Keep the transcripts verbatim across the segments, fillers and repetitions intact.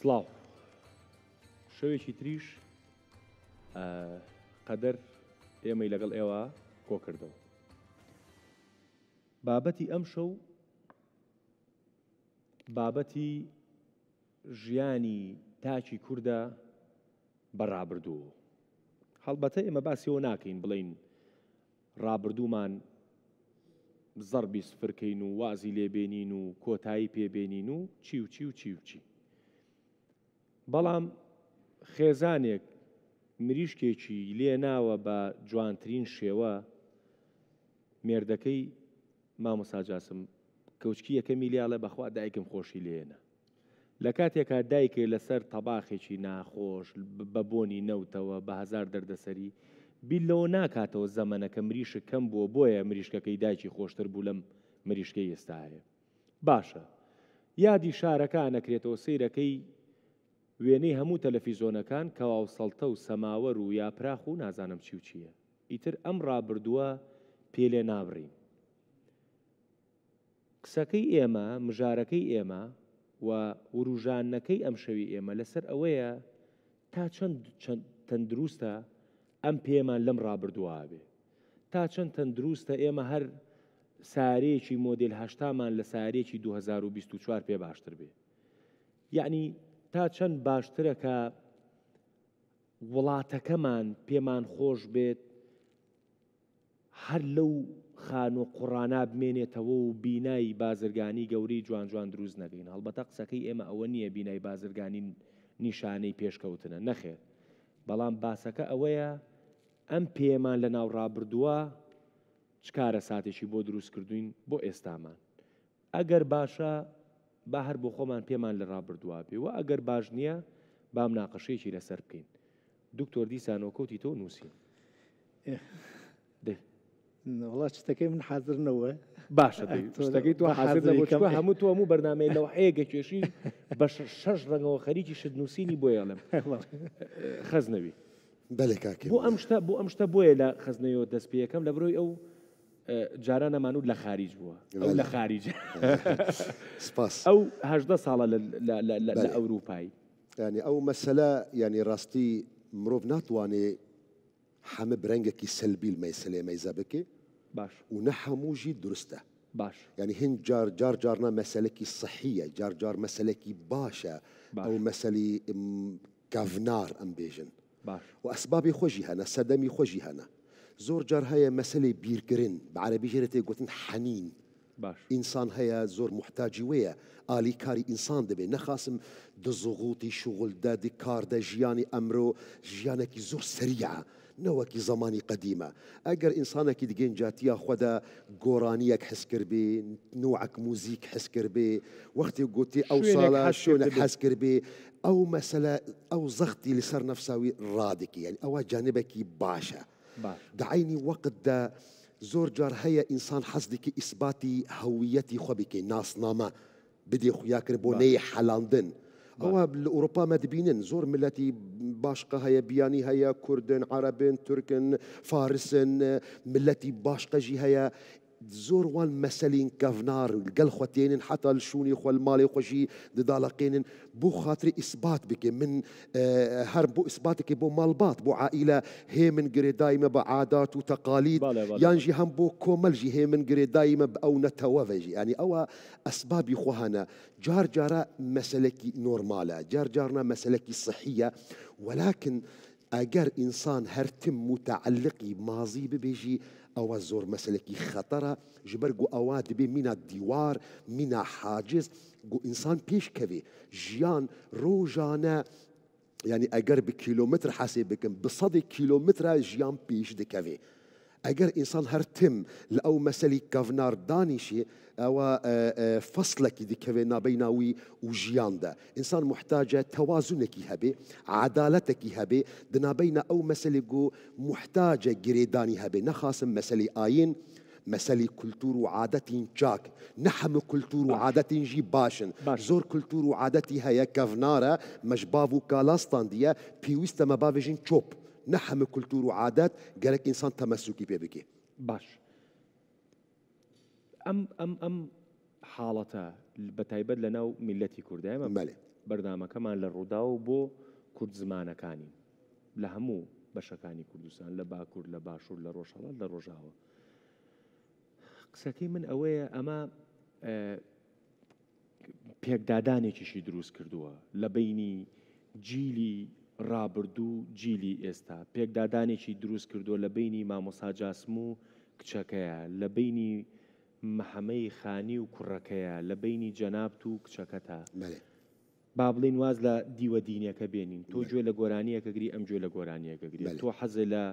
سڵاو. شەوێکی تریش، ئە، قەدەر ئێمەی لەگەڵ ئێوە کۆ کردەوە. بابەتی ئەم شەو بابەتی ژیانی تاکی کوردە بە ڕابردوو. هەڵبەتە ئێمە باسی ئەوە ناکەین بڵێین ڕابردوومان زەربی سفرکەین و وازی لێبێنین و کۆتایی پێبێنین و چی و چی و چی و چی. بەڵام خێزانێک مریشکێکی لێناوە بە جوانترین شێوە، مێردەکەی مامۆستا جاسم کەوچکی یەکەمی لێڵێ بەخوا دایکم خۆشی لێنە. لە کاتێکا دایکێ لەسەر تەباخێکی ناخۆش، بە بۆنی نەوتەوە، بە هەزار دەردەسەری، بیر لەوە ناکاتەوە زەمەنەکە مریشک کەم بووە، بۆیە مریشکەکەی دایکی خۆشتر بوو لەم مریشکەی ئێستا هەیە. باشە، یادی شارەکە نەکرێتەوە، سەیرەکەی وێنەی هەموو تەلەفیزۆنەکان کەواو سەڵتە و سەماوەر و یاپراخ و نازانم چی و چییە. ئیتر ئەم ڕابردووە پێ لێ نابڕین. قسەکەی ئێمە، مژارەکەی ئێمە و وروژانەکەی ئەم شەوی ئێمە لەسەر ئەوەیە تا چەند، چەند تەندروستە ئەم پێمان لەم ڕابردووە بێ. تا چەند تەندروستە ئێمە هەر سارەیەکی مۆدێل هەشتامان لە سارەیەکی دوو هەزار و بیست و چوار پێ باشتر بێ. یعنی، تا چەند باشترە کە وڵاتەکەمان پێمان خۆش بێت، هەر لەو خانوو قوڕانا بمێنێتەوە و بینای بازرگانی گەورەی جوان جوان دروست نەکەین. هەڵبەتە قسەکەی ئێمە ئەوە نییە بینای بازرگانی نیشانەی پێشکەوتنە، نەخێر. بەڵام باسەکە ئەوەیە ئەم پێمان لە ناو ڕابردووە چ کارەساتێکی بۆ دروست کردوین بۆ ئێستامان. ئەگەر باشە، با هەر بۆ خۆمان پێمان لە ڕابردووە بێ و ئەگەر باش نییە، با مناقەشەیەکی لەسەر بکەین. دکتۆر دیسان وەکەوتی تۆ نووسین. ئێ. دەی. وڵات شتەکەی من حاضر نەوە. باشە دەی. تۆ شتەکەی تۆ بە حاضر حاضری نەبوو، کەم. چونکە هەموو تۆ هەموو بەرنامەی لەو حەیەگە کێشی بە ش-، شەش ڕەنگەوە خەریکی شت نووسینی بۆ یەڵم. خەزنەوی. بەڵێ کاکێ. بۆ ئەم شتە، بۆ ئەم شتە بۆیە لە خەزنەوەی دەست پێ یەکەم، لە برۆی ئەو، ئە، جارانە مانوود لە خاریج بووە. ئەو بەڵێ. لە خاریج. سپاس. ئەو هەژدە ساڵە لە، لە، لە، لە، لە بەڵێ. ئەوروپایی. یعنی ئەو مەسەلە، یعنی ڕاستی مرۆڤ ناتوانێ هەمە برەنگێکی سەلبی لە مەسەلەی مەیزە بکێ باش. و نە هەموو ژی دروستە. باش. یعنی هین جار، جار جارنا مەسەلێکی سەحیە، جار جار مەسەلێکی باشە. باش. ئەو مەسەلی، ئم، گەڤنار ئەم بێژن. باش. و ئەسبابی خۆشی هەنە، سەدەمی خۆشی هەنە. زۆر جار هەیە مەسەلەی بیرکردن، بە عەرەبی ژێرە تێ گوتن حەنین. باش. ئینسان هەیە زۆر محتاجی وەیە، ئالیکاری ئینسان دەبێ. نەخاسم دزغوتی شغل دە، دی کار دە، ژیانی ئەمرۆ ژیانێکی زۆر سەریعە، نەوەکی زەمانی قەدیمە. ئەگەر ئینسانێکی دگەین جاتیا خۆدا گۆرانیەک حس کردبێ، نوعەک موزیک حس کردبێ، وەختی گوتی ئەو شوێنێک ساڵە حەز شوێنێک کردبێ. حەز کردبێ، ئەو مەسەلە، ئەو زەختی لەسەر نەفساوی ڕادکی، یعنی ئەوە جانبێکی باشە. باش. دە عینی وەقتدا زۆر جار هەیە ئینسان حەز دکی ئیسباتی هەویەتی خۆ بکەی، ناسنامە بدێ خویا کرد بۆ باش. نەی حەلاندن. باش. ئەوە لە ئەوروپا مە دبینن، زۆر ملەتی باشقە هەیە، بیانی هەیە، کوردن، عەرەبن، تورکن، فارسن، ملەتی باشقە ژی هەیە. زۆر وان مەسەلین کەڤنار گەل خوتێنن، حتا لە شوونی خۆ، لە ماڵی خۆشی دداڵەقێنن، بۆ خاطری ئیسبات بکە. من، ئە، هەر بۆ ئیسباتێکی بۆ ماڵبات، بۆ عائلە، هێ من گرێدایمە بە عادات و تەقالید، بەڵێ، بەڵێ. یان ژی هەم بۆ کۆمەل ژی هێ من گرێدایمە بە ئەو نەتەوە ڤێژی. یعنی ئەوە ئەسبابی خۆ هەنە. جار جارە مەسەلێکی نۆرمالە، جار جارنا مەسەلێکی سەحیە، وەلاکن ئەگەر ئینسان هەر تم متعلقی مازی ببێژی، ئەوە زۆر مەسەلێکی خەتەرە، ژبەر گو ئەوە دبێ مینا دیوار، مینا حاجز، گو ئینسان پێش کەوێ. ژیان ڕۆژانە، یعنی ئەگەر بە کیلومتر حەسێ بکەم، بە سەدی کیلومترە ژیان پێش دکەوێ. ئەگەر ئینسان هەر تم لە ئەو مەسەلی کەڤنار دانیشێ، ئەوە، ئە، ئە، فەسلێکی دکەوێ نابەیناوی و ژیاندا. ئینسان محتاجە تەوازونێکی هەبێ، عەدالەتێکی هەبێ، دنابەینە ئەو مەسەلی گو محتاجە گرێدانی هەبێ. نەخاسم مەسەلی ئاین، مەسەلی کولتور و عادەتین چاک. نە هەموو کولتور و باش. عادەتین ژی باشن. باش. زۆر کولتور و عادەتی هەیە کەڤنارە، مەژ باڤ و کالاستان دیە، پێویستە مە باڤێژین چۆپ. نە هەموو کولتور و عادەت گەرەک ئینسان تەمەسوکی پێ بکێ. باش. ئەم، ئەم، ئەم حاڵەتە بە تایبەت لە ناو میلەتی کوردایە، مە بەڵێ. بەردەوامەکەمان لە ڕووداو بۆ کورد زمانەکانی لە هەموو بەشەکانی کوردستان، لە باکوور، لە باشوور، لە ڕۆژهەڵات، لە ڕۆژاوا. قسەکەی من ئەوەیە، ئەمە، ئە، پێکدادانێکیشی دروست کردووە لە بینی جیلی ڕابردوو، جیلی ئێستا. پێکدادانێکی دروست کردووە لە بینی مامۆستا جاسم و کچەکەیە، لە بینی محەمەی خانی و کوڕەکەیە، لە بینی جەنابت و کچەکەتە. بەڵێ. با بڵێن واز لە دیوە دینیەکە بێنین. تۆ بەڵێ. گوێ لە گۆرانیەکە گری، ئەم گوێ لە گۆرانیەکە گری. بەڵێ. تۆ حەزێ لە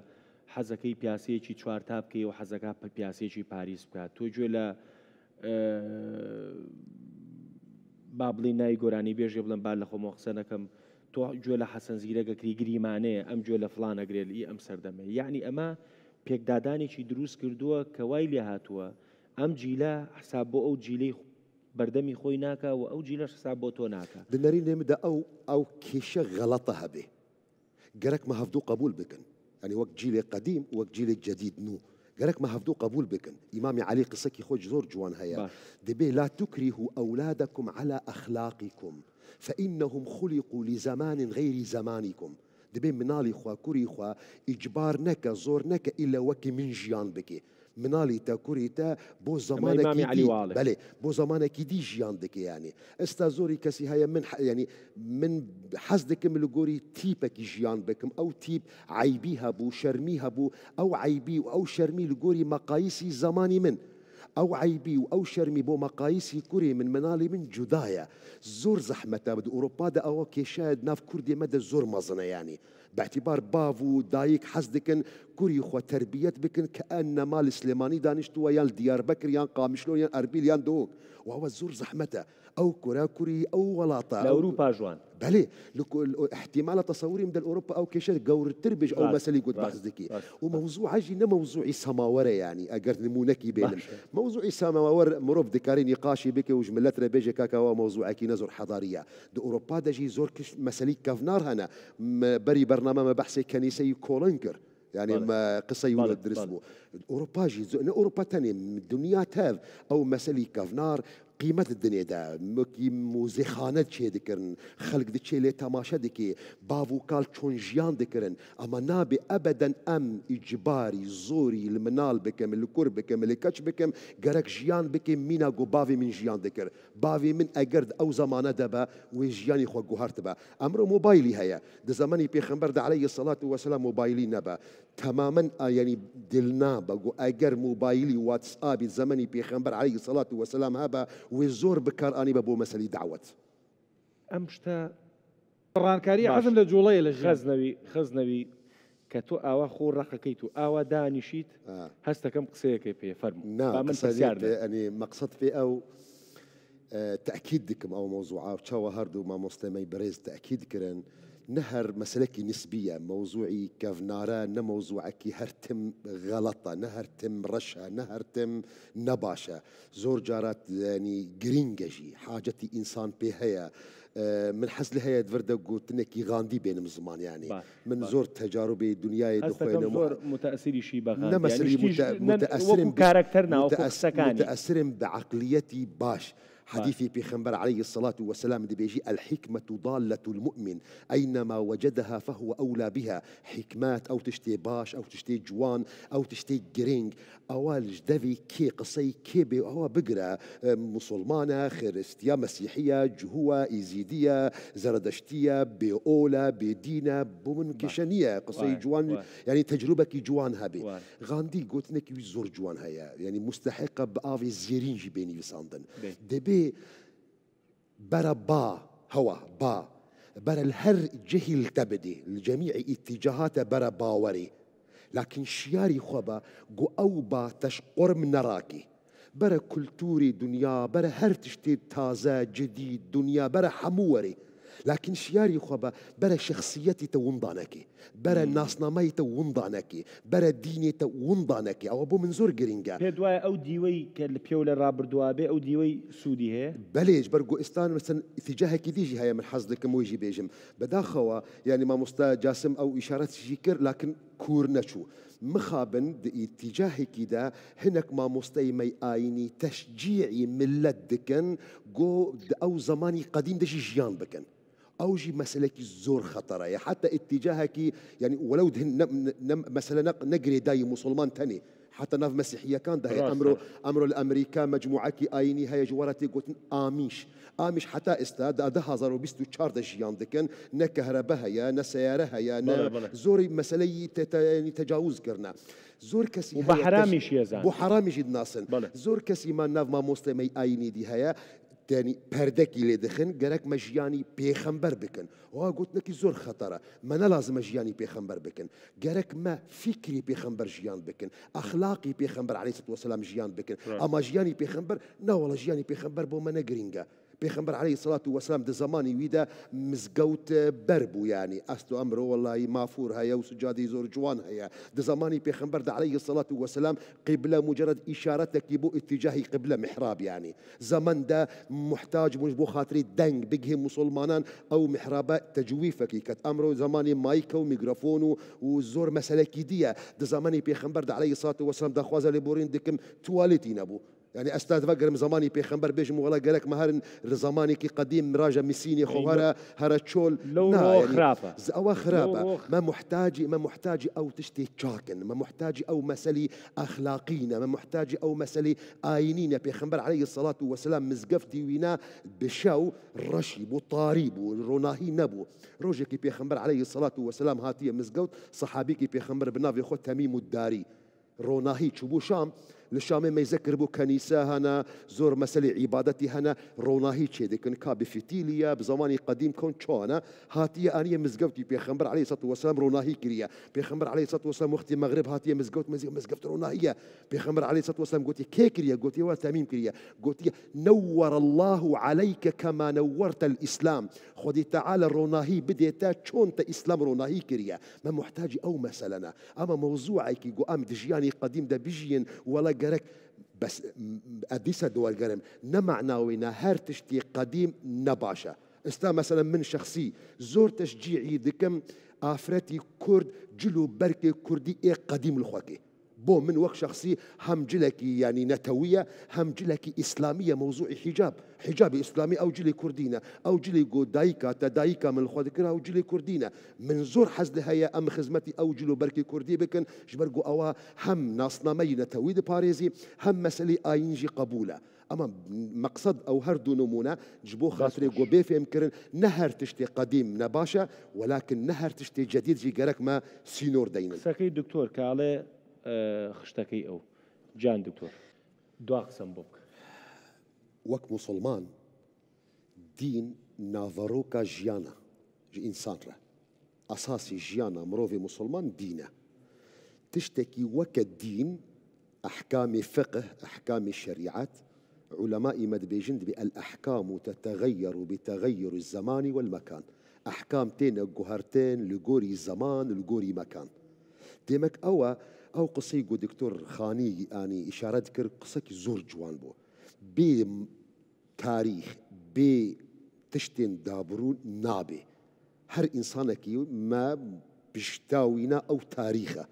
حەزەکەی پیاسەیەکی چوارتا بکەی و حەزەکە پ-، پیاسەیەکی پاریس بکات. تۆ گوێ لە، ئە، با بڵێن ناوی گۆرانی بێژێ بڵێن با لە خۆمەوە قسە نەکەم. تۆ گوێ لە حەسەن زیرەگە کری گریمانەیە، ئەم گوێ لە فڵانە گرێ لە ئی ئەم سەردەمەیە. یعنی ئەمە پێکدادانێکی دروست کردووە کە وای لێ هاتووە ئەم جیلە حساب بۆ ئەو جیلەی خ-، بەردەمی خۆی ناکا و ئەو جیلەش حساب بۆ تۆ ناکا. Di nerînê min de ew, ew kêşe xelata hebe. Gerek me hevdû qebûl bikin. Yanî wek cîlê qedîm, wek cîlê cedîd nû. Gerek me hevdû qebûl bikin. Îmamê Elî qiseki xwe zor ciwan heye. Baş. Dibê, "La tukrîhû ewlâdekum elâ exlâqikum. Fe innehum xuliqû li zemanin xeyrî zemanikum." Dibê minalî xwe, kurî xwe îcbar neke, zor neke, îlle wekî min jiyan bike. Minalî te, kurî te bo Ema zemanekî Îmamê Elî dî, wale. Belê, bo zemanekî dî jiyan dike yanî. Esta zorî kesî heye min he-, yanî min hez dikim li gorî tîpekî jiyan bikim. Ew tîp eybî hebû, şermî hebû. Ew eybî û ew şermî li gorî meqayîsî zemanî min. Ew eybî û ew şermî bo meqayîsî kurê min, minalê min cuda ye. Zor zehmet e. Di Ewropa de ewa kêşe di nav Kurdê me de zor mezin e yanî. Bi îtîbar bav û dayik hez dikin kurî xwe terbiyet bikin ke ennema li Silêmanî daniştû ye, yan li Diyarbekir, yan Qamişlo, yan Erbîl, yan Duhok. Wa we zor zehmet e. Ew kura kurî ew welata, Li ew Ewropa ji wan. Belê, li ku, li, îhtîmala tesewirê min de li Ewropa ew kêşe gewrtir bê ji ew Rast, meselî ku tu rast, behs dikî. Rast, Û rast. Mewzû hejî ne mewzûî semawer e yanî, eger nimûnekî bênim. Baş e. Mewzûî semawer mirov dikare nîqaşê bike û ji milet re bêje, kaka, wa mewzûekî ne zor hedarî ye. Di Ewropa de jî zor kiş-, meselî kevnar hene. Me, berî bername me behsê kenîseyî Kolin kir. Yanî Belê. me qisey wilo Belê, dirist belê. bû. Ewropa jî, ne Ewropa tenê, dinya tev, ew meselî kevnar, qîmet di dinê de, mukî muzêxane çêdikirin, xelk diçê lê temaşe dikê, bav û kal çon jiyan dikirin. Ama nabe ebeden em îcbarî, zorî li minal bikim, li kur bikim, li keç bikim, gerek jiyan bikim, mîna ku bavê min jiyan dikir. Bavê min eger di ew zemane de be, wê jiyanî xwe guhertibe. Emro mobaylî heye. Di zemanî Pêxember de aleyhisselatu vesselam mobaylî nebe. Temamen a, yanî dilna be ku eger mobaylî, WhatsAppî di zemanî Pêxember aleyhisselatu vesselam hebe, wê zor bi kar anîbe bo meselî dawet. ئەم شتە ڕانکاری باش. حەزم لە جوڵەیە لە ژیان. خەزنەوی، خەزنەوی کە تۆ ئاوا خۆ ڕەقەکەیت و ئاوا دانیشیت، آه. هەستەکەم قسەیەکەی پێ فەرموو. نا، با من قسە پرسیار نیە، لێ. ئەنێ مەقسەد پێ ئەو، ئە، تەکید دکم ئەو مەوزوعە و چاوە هەردوو مامۆستای مەی بەرێز تەکید کرن. نە هەر مەسلەکی نسبیە، مەوزوعی کەڤنارە، نە مەوزوعەکی هەر تم غەڵەتە، نە هەر تم ڕەشە، نە هەر تم نەباشە. زۆر جارات، یعنی، گرینگە ژی، حاجەتی ئینسان پێ هەیە. ئە، من حەز لە هەیە ڤردە گوتنێکی غاندی بێنم زمان، یعنی. باش، من باش. زۆر تەجاروبی دنیای هەستەکەم دخوێنم. زۆر متەئسیریشی بە غاندی، هەنە یعنی، مەسەلی شتیش متە-، نە-، متەئسرم وەکو بە-، کارەکتەر ناوەکو متەئس-، قسەکانی. متەئسرم بە عەقلیەتی باش. باش. حەدیثی پێخەمبەر عەلەیهی سەڵات و وەسەلام دەبێژی، الحکمة ضالة المؤمن، أينما وجدها فهو أولى بها. حکمەت، ئەو تشتێ باش، ئەو تشتێ جوان، ئەو تشتێ گرنگ. ئەوە لە دەوی کێ قسەی کێ بێ، ئەوە بگرە، ئە، موسڵمانە، خرستیا، مەسیحیە، جوهوە، ئیزیدیە، زەرەدەشتیە، بێ ئۆلە، بێ دینە، بۆ من باش. کێشە نییە، قسەی وای، جوان، وای. یعنی تەجروبەکی جوان هەبێ. وای. غاندی گوتنێکی وی زۆر جوان هەیە، یعنی مستحقە بە ئاوی زێرین جی بێنی وساندن. بێ. دەبێ بەرە با، هەوا، با، بەرە لە هەر جهیل تەبدی، لە جەمیعی ئیتیجاهاتە بەرە باوەری. لکن شیاری خۆ بە گو ئەو با تەش قرم نەڕاکی. بەرە کولتوری دنیا، بەرە هەر تشتی تازە، جدید، دنیا، بەرە هەموو وەری. لکن شیاری خۆ بە بەرە شخصیەتی تە وندانەکی. بەرە مم. ناسنامەی تە وندانەکی. بەرە دینی تە وندانەکی. ئەوە بۆ من زۆر گرنگە. پێت وایە ئەو دیوەی کە لە پێو لە ڕابردووە بێ، ئەو دیوەی سوودی هەیە؟ بەلێ، بەر گۆئستان مەسەن ئیتیجاهێکی دیژی هەیە، من حەز دەکەم وێژی بێژم. بەداخەوە، یعنی مامۆستا جاسم ئەو ئیشارەتیشی کرد، لکن کور نەچوو. Mixabin di îtîcahekî de hinek mamosteyê me yê ayînî teşcîî milet dikin, go di ew zemanî qedîm de jî jiyan bikin. Ew jî meselekî zor xetera ye. Heta îtîcahekî, yanî welew di hin-, ne, ne, ne, mesele ne, ne girêdayî musulman tenê. Heta nav mesîhiyekan de heye. Rast e. Emro, emro li Amerîka mecmûekî ayînî heye, ji we re tê gotin Amîş. Amîş heta êsta, di du hezar û bîst û çar de jiyan dikin. Ne kehrebe heye, ne seyare heye, ne Bele, bele. Zorî meseleyî te, te, yanî tecawuz kirine. Zor kesî Û heye, bi heramî teş-, jî ye zan. Bo heramî jî dinasin. Bele. Zor kesî me nav mamoste me ayînî dî heye. Yanî perdekî lê dixin, gerek me jiyanî pêxember bikin. Wa gotinekî zor xeter e. Me ne lazim e jiyanî pêxember bikin. Gerek me fikrî pêxember jiyan bikin. Exlaqî pêxember aleyhissalatu vesselam jiyan bikin. Right. Ama jiyanî pêxember, na wala jiyanî pêxember bo me ne girîng e. Pêxember aleyhissalatu vesselam di zemanî wî de mizgewt, e, ber bû yanî. Esto emro wellahî mafûr heye û sicadî zor ciwan heye. Di zemanî pêxember de aleyhissalatu vesselam qîble mucerred îşaretekî bû îtîcahî qîble mihrab yanî. Zeman de muhtac bûn ji bo xatirê deng bigihê musulmanan ew mihrabe tecwîfekî ket. Emro zemanê mayke û mîkrofon û, û zor meselekî dî ye. Di zemanê pêxember de aleyhissalatu vesselam daxwaza lêborîn dikim tuwaletî nebû. Yanî ez te vegerim zemanî pêxember bêjim wela gerek me herin li zemanekî qedîm miraja misînê xwe Eyvah. here, here çol. Lew Na, ro yanî xirab e. z-, ewa xirab Lew e. ro Me muhtacî, me muhtacî ew tiştê çak in. Me muhtacî ew meselî exlaqî ne. Me muhtacî ew meselî ayînî ne. Pêxember aleyhissalatu vesselam mizgeftî wî ne bi şew reşî bû, tarî bû, ronahî nebû. Rojekî pêxember aleyhissalatu vesselam hatiye mizgewt, sehabîkî pêxember bi navê xwe Temîm û Darî. Ronahî çûbû Şam, li Şamê meyze kiribû kenîse hene, zor meselê îbadetî hene, ronahî çêdikin. Ka bi fitîlî ye, bi zemanî qedîm kon ço hene, hatiye aniye mizgewtî pêxember aleyhissalatu vesselam ronahî kiriye. Pêxember aleyhissalatu vesselam wextî mexrib hatiye mizgewt, mizgewt, mizgewt ronahî ye. Pêxember aleyhissalatu vesselam gotiye, kê kiriye? Gotiye, wa Temîm kiriye. Gotiye, "Newwerallahu aleyke kema newwertel Îslam." Xwedî Teala ronahî bidê te, çon te Îslam ronahî kiriye. Me muhtacî ew mesele ne. Ama mewzûekî ku em di jiyanî qedîm de bijîn, wela gerek bes, m-, ez dîsa di we re gerim. Ne mana wê ne her tiştê qedîm ne baş e. Êsta mesela min şexsî zor teşcîî dikim, afretî kurd, cil û berkê kurdî ê qedîm li xwe kê. Bo min wek şexsî hem cilekî, yanî netewî ye, hem cilekî îslamî ye, mewzûî hicab. Hicabê îslamî ew cilê kurdî ne. Ew cilê ku dayika te, dayika min li xwe dikir, ew cilê kurdî ne. Min zor hez li heye em xizmetî ew cil û berkê kurdî bikin, ji ber ku ewa hem nasnameyî netewî diparêzî, hem meselê ayîn jî qebûl e. Ama meqsed ew her du nimûne ji bo Bas xatirê baş. ku bê fêhmkirin, ne her tiştê qedîm ne baş e, welakin ne her tiştê cedîd jî gerek me sînor deynin. Qisakê doktor Kale, e, xiştekî ew. Can doktor. Dua qisem bo bike. Wek musulman, dîn naveroka jiyana ji însan re. Esasî jiyana mirovê musulman dîn e. Tiştekî weke dîn, ehkamê fiqh, ehkamê şerîet, ulemayî me dibêjin, dibê el-ehkamu tetegeyeru bi tegeyuri zemanî wel mekan. Ehkam têne guhertin li gorî zeman, li gorî mekan. Demek ew e, ew qiseyî ku Doktor Xanî anî îşare dikir, qisekî zor ciwan bû. Bê tarîx, bê tiştên dabirû nabe. Her însanekî me pişta wîna ew tarîx e.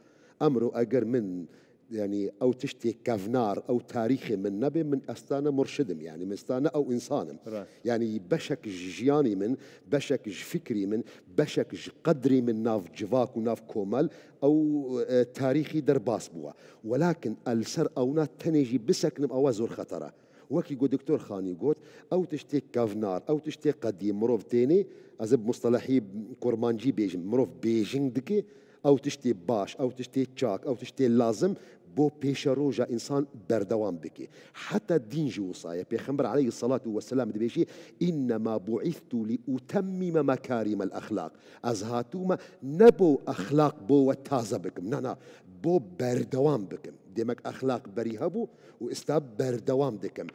Emro eger min, yanî ew tiştê kevnar, ew tarîxê min nebe, min êsta ne murşid im, yanî min êsta ne ew însan im. Rast. Yanî beşek ji jiyanî min, beşek ji fikrî min, beşek ji qedrî min nav civak û nav komel, ew, e, tarîxî derbas bûye. Welakin ez li ser ewna tenê jî bisekinim, ew e zor xeter e. Wekî ku Doktor Xanî got, ew tiştê kevnar, ew tiştê qedîm mirov tênê, ez ê bi mustelehî kurmancî bêjim, mirov bêjing dike, ew tiştê baş, ew tiştê çak, ew tiştê lazim bo pêşeroja însan berdewam bike. Heta dîn jî wisa ye. Pêxember aleyhissalatu vesselam dibêjî, "Innema bu'istu li utemmime mekarimel exlaq." Ez hatûme ne bo exlaq bo we taze bikim. Na, na, bo berdewam bikim. Demek exlaq berî hebû û êsta berdewam dikim.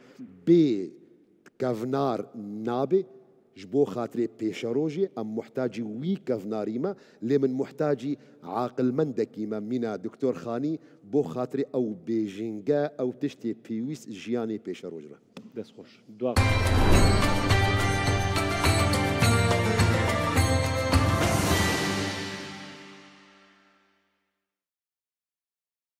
Bê kevnar nabe, ji bo xatirê pêşerojê em muhtacî wî kevnarî me, lê min muhtacî aqilmendekî me mîna Doktor Xanî bo xatirê ew bêjinge, ew tiştê pêwîst jiyanê pêşeroj re. Dest xweş. Dua.